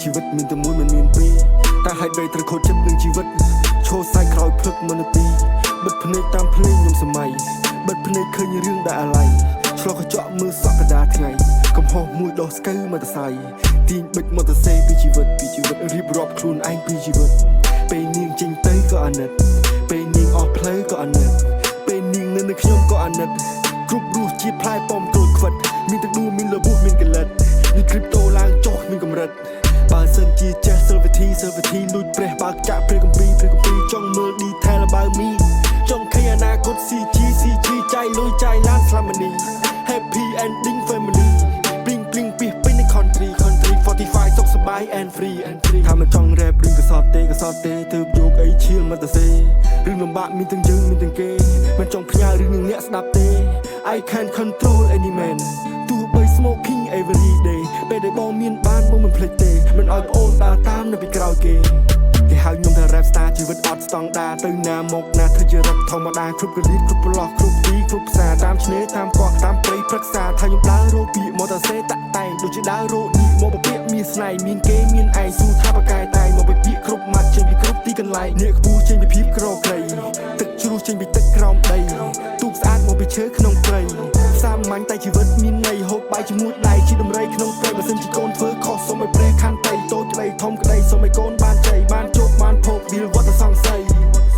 ជីវិតមានតែមួយមិនមានពីរតែហេតុអ្វីត្រូវខូចចិត្តនឹងជីវិតឈរសាយក្រោយភ្លឹកមួយនាទីបិទភ្នែកតាមភ្លេងខ្ញុំសម័យបិទភ្នែកឃើញរឿងដែលអាល័យឆ្លុះកញ្ចក់មើលសក់កដាថ្ងៃកំហុសមួយដោះស្កូវមកតសៃទាញបិចមកតសេពីជីវិតពីជីវិតរៀបរាប់ខ្លួនឯងពីជីវិតពេលនាងចេញទៅក៏អាណិតពេលនាងអស់ផ្លូវក៏អាណិតពេលនាងនៅនឹងខ្ញុំក៏អាណិតគ្រប់រសជាតិផ្លែប៉ោមក្រូចខ្វិតមានទឹកដួលមានរបួសមានកលិតមាន crypto ឡើងចុះមានកម្រិតបើសិនជាចេះសិលវិធីសិលវិធីលួចព្រះបើកចាក់ព្រះគម្ពីរព្រះគម្ពីរចង់មើល detail បើមីចង់ឃើញអនាគត CG CG ចាយលុយចាយឡានស្លាប់មនី Happy ending family ព្លីងព្លីងពីពេញใน country country 45សុខសប្បាយ and free and free ថាមិនចង់ rap រឿងកសត់ទេកសត់ទេទើបយកអីឈៀលមកទៅសេរឿងលំបាកមានទាំងយើងមានទាំងគេមិនចង់ផ្ញើរឿងនឹងអ្នកស្ដាប់ទេ I can't control any man ទោះបី smoking every day ពេលដែលបងមានបានបងមិនភ្លេចទេមិនឲ្យប្អូនដើរតាមនៅពីក្រោយគេគេហៅខ្ញុំថា rap star ជីវិតអត់ស្តង់ដាទៅណាមកណាធ្វើជារឹកធម្មតាគ្រប់កលៀតគ្រប់ប្រឡោះគ្រប់ទីគ្រប់ផ្សារតាមឆ្នេរតាមកោះតាមព្រៃព្រឹក្សាថាខ្ញុំដើររកពាក្យមកតាសេតាក់តែងដូចជាដើររកនេះមកពពាក្យមានស្នេហ៍មានគេមានឯងស៊ូថាបកែតែងមកពីពាក្យគ្រប់ម៉ាត់ចេញពីគ្រប់ទីកន្លែងនេះខ្ពស់ចេញពីភាពក្រក្រៃទឹកជ្រោះចេញពីទឹកក្រោមដីទូកស្អាតមកពីឈើក្នុងព្រៃសាមញ្ញតែជីវិតមានន័យហូបបាយជាមួយដៃជាដំរីក្នុងព្រៃបើសិនជាកូនធ្វើខុសសូមឲ្យព្រះខន្តីតូចក្តីធំក្តីសូមឲ្យកូនបានជ័យបានជោគបានភោគវាលវត្តសង្ស័យ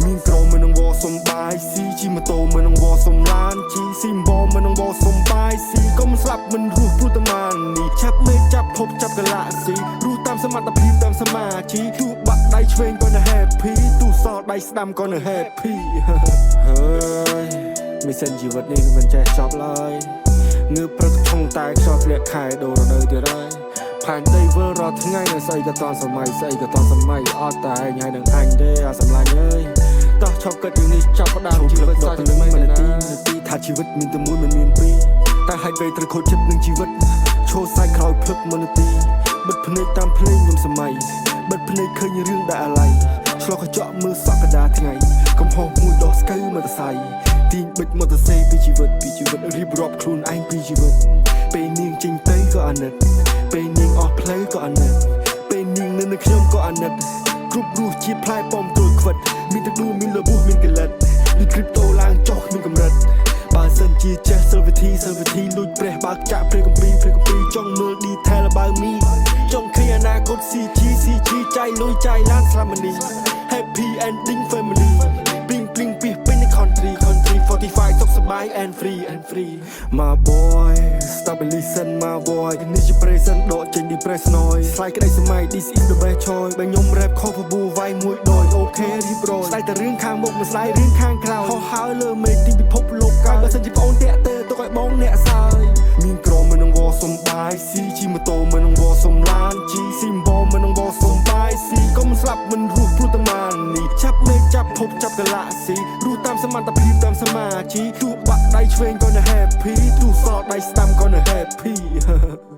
មានក្រុមមួយនឹងវសំបាយស៊ីជិះម៉ូតូមួយនឹងវសំឡានជីស៊ីមបមួយនឹងវសំបាយស៊ីកុំស្លាប់មិនរស់ព្រោះតែម៉ាននេះចាប់មេឃចាប់ភពចាប់កាឡាស៊ីរស់តាមសមត្ថភាពតាមសមាជីទោះបាក់ដៃឆ្វេងក៏នៅ happy ទោះសល់ដៃស្ដាំក៏នៅ happy ហើយមីសិនជីវិតនេះវាមិនចេះចប់ឡើយងើបព្រឹកឆុងតែខ្យល់ធ្លាក់ខែដូររដូវទៀតហើយផែនដីវិលរាល់ថ្ងៃនៅស្អីក៏តន់សម័យស្អីក៏តន់សម័យអត់តែឯងហើយនឹងអញទេអាសម្លាញ់អើយតោះឈប់គិតរឿងនេះចាប់ផ្ដើមជីវិតសាជាថ្មីនាទីនាទីថាជីវិតមានតែមួយមិនមានពីរតែហេតុអ្វីត្រូវខូចចិត្តនឹងជីវិតឈរសាយក្រោយភ្លឹកមួយនាទីបិទភ្នែកតាមភ្លេងខ្ញុំសម័យបិទភ្នែកឃើញរឿងដែលអាល័យឆ្លុះកញ្ចក់មើលសក់កដាថ្ងៃកំហុសមួយដោះស្កូវមកតសៃទាញបិចមកតសេពីជីវិតពីជីវិតរៀបរាប់ខ្លួនឯងពីជីវិតពេលនាងចេញទៅក៏អាណិតពេលនាងអស់ផ្លូវក៏អាណិតពេលនាងនៅនឹងខ្ញុំក៏អាណិតគ្រប់រសជាតិផ្លែប៉ោមក្រូចខ្វិតមានទឹកដួលមានរបួសមានកលិតមាន crypto ឡើងចុះមានកម្រិតបើសិនជាចេះសិលវិធីសិលវិធីលួចព្រះបើកចាក់ព្រះគម្ពីរព្រះគម្ពីរចង់មើល detail បើមីចង់ឃើញអនាគត CG CG ចាយលុយចាយឡានស្លាប់មនី Happy ending family ព្លីងព្លីងពីពេញใน country country 45សុខសប្បាយ and free and free My boy, stop and listen, my voice នេះជា present ដកចេញ depress noise ស្លាយក្តីសម័យ this is the best choice បើខ្ញុំ rap ខុសបបួវាយមួយដោយ okay រៀបរយស្ដាយតែរឿងខាងមុខមិនស្ដាយរឿងខាងក្រោយហោះហើរលើមេឃទីពិភពលោកកាយបើសិនជាប្អូនតាក់ទើទុកឲ្យបងអ្នកសើយមានក្រុមមួយនឹងវសំបាយស៊ីជិះម៉ូតូមួយនឹងវសំឡានជីស៊ីមបមួយនឹងវសំបាយស៊ីកុំស្លាប់មិនរស់ព្រោះតែម៉ាននេះចាប់មេឃចាប់ភពចាប់កាឡាស៊ីរស់តាមសមត្ថភាពតាមសមាជីទោះបាក់ដៃឆ្វេងក៏នៅ happy ទោះសល់ដៃស្ដាំក៏នៅ happy.